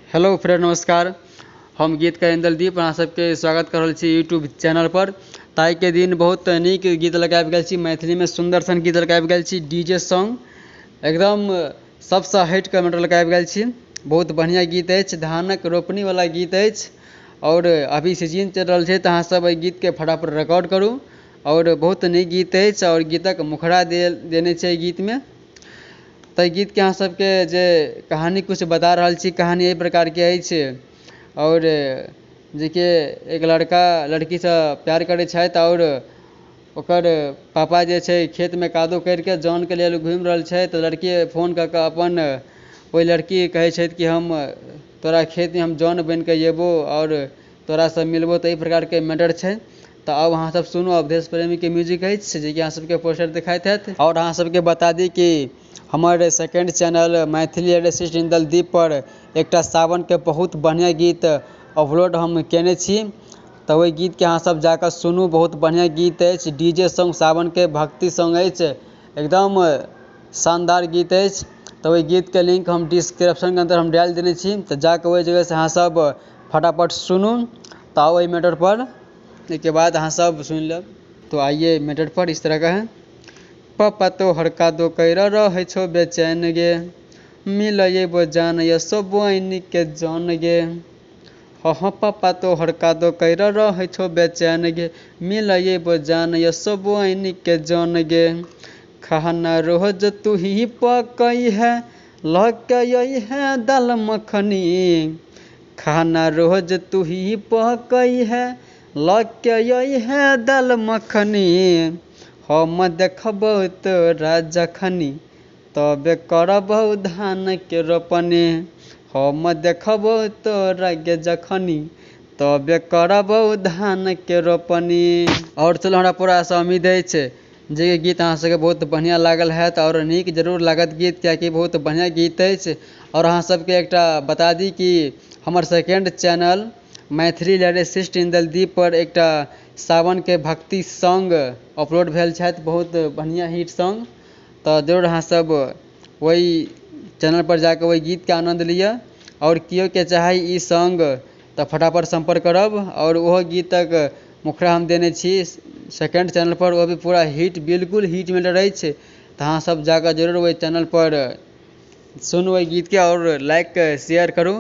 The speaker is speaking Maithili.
हेलो फ्रेंड, नमस्कार। हम गीतकार इंदल दीप अहाँ सबके स्वागत कर रहल छी यूट्यूब चैनल पर। तऽ आइके दिन बहुत नीक गीत लऽ कऽ आबि गेल छी। मैथिलीमे सुन्दर सन गीत लऽ कऽ आबि गेल छी। डीजे सॉन्ग एकदम सबसँ हटिकऽ मैटर लऽ कऽ आबि गेल छी। बहुत बढ़िआँ गीत अछि, धानक रोपनीवला गीत अछि आओर अभी सीजन चलि रहल छै, तऽ अहाँसब एहि गीतके फटाफट रिकॉर्ड करू आओर बहुत नीक गीत अछि आओर गीतक मुखड़ा देने छै एहि गीतमे। तऽ एहि गीतके अहाँ सबके जे कहानी किछु बता रहल छी, कहानी एहि प्रकारके अछि आओर जेकि एक लड़का लड़कीसँ प्यार करै छथि आओर ओकर पापा जे छै खेतमे कादो करिके जनके लेल घुमि रहल छथि, तऽ लड़की फोन कऽ कऽ अपन ओहि लड़कीके कहै छथि कि हम तोरा खेतमे हम जन बनिकऽ एबौ आओर तोरासँ मिलबौ। तऽ एहि प्रकारके मैटर छै। तऽ आब अहाँसब सुनू। अवधेश प्रेमीके म्यूजिक अछि, जेकि अहाँ सबके पोस्टर देखाइत हैत। आओर अहाँ सबके बता दी कि हमर सेकेण्ड चैनल मैथिली एडसिस्ट इंदल दीप पर एकटा सावनके बहुत बढ़िआँ गीत अपलोड हम कयने छी। तऽ ओहि गीतके अहाँसब जाकऽ सुनू, बहुत बढ़िआँ गीत अछि। डीजे सॉन्ग, सावनके भक्ति सॉन्ग अछि, एकदम शानदार गीत अछि। तऽ ओहि गीतके लिंक हम डिस्क्रिप्शनके अन्दर हम डालि देने छी, तऽ जाकऽ ओहि जगहसँ अहाँसब फटाफट सुनू। तऽ आउ एहि मैटरपर, एहिके बाद अहाँसब सुनि लेब। तो आइए मैटर पर, इस तरह का है। पप्पा तोहर कादो करि रहै छौ बेचैन गे, मिल अयबो जान यसो बोइनके जन गे। हँ हँ, पप्पा तोहर कादो करि रहै छौ बेचैन गे, मिल अयबो जान यसो बोइनके जन गे। खाना रोज तू ही पकैहे, लऽ के अइहे दालि मखनी। खाना रोज तू ही पकैहे, लऽ के अइहे दालि मखनी। हम देखबौ तोरा जखनी, तबे करबौ धानके रोपनी। हम देखबौ तोरा गे जखनी, तबे करबौ धानके रोपनी। आओर चलू, हमरा पूरा आशा उम्मीद अछि जे ई गीत अहाँ सबके बहुत बढ़िआँ लागल हैत आओर नीक जरूर लागत गीत, कियाकि बहुत बढ़िआँ गीत अछि। आओर अहाँ सबके एकटा बता दी कि हमर सेकेण्ड चैनल मैथिली लैरिसिस्ट इंदल दीप पर एकटा सावनके भक्ति सॉन्ग अपलोड भेल छथि, बहुत बढ़िआँ हिट सॉन्ग। तऽ जरूर अहाँसब ओहि चैनलपर जाकऽ ओहि गीतके आनन्द लिअ। आओर केओके चाही ई सॉन्ग तऽ फटाफट सम्पर्क करब। आओर ओहो गीतक मुखड़ा हम देने छी सेकेण्ड चैनलपर, ओ भी पूरा हिट, बिल्कुल हिट मैटर अछि। तऽ अहाँसब जाकऽ जरूर ओहि चैनलपर सुनू ओहि गीतके आओर लाइक शेयर करू।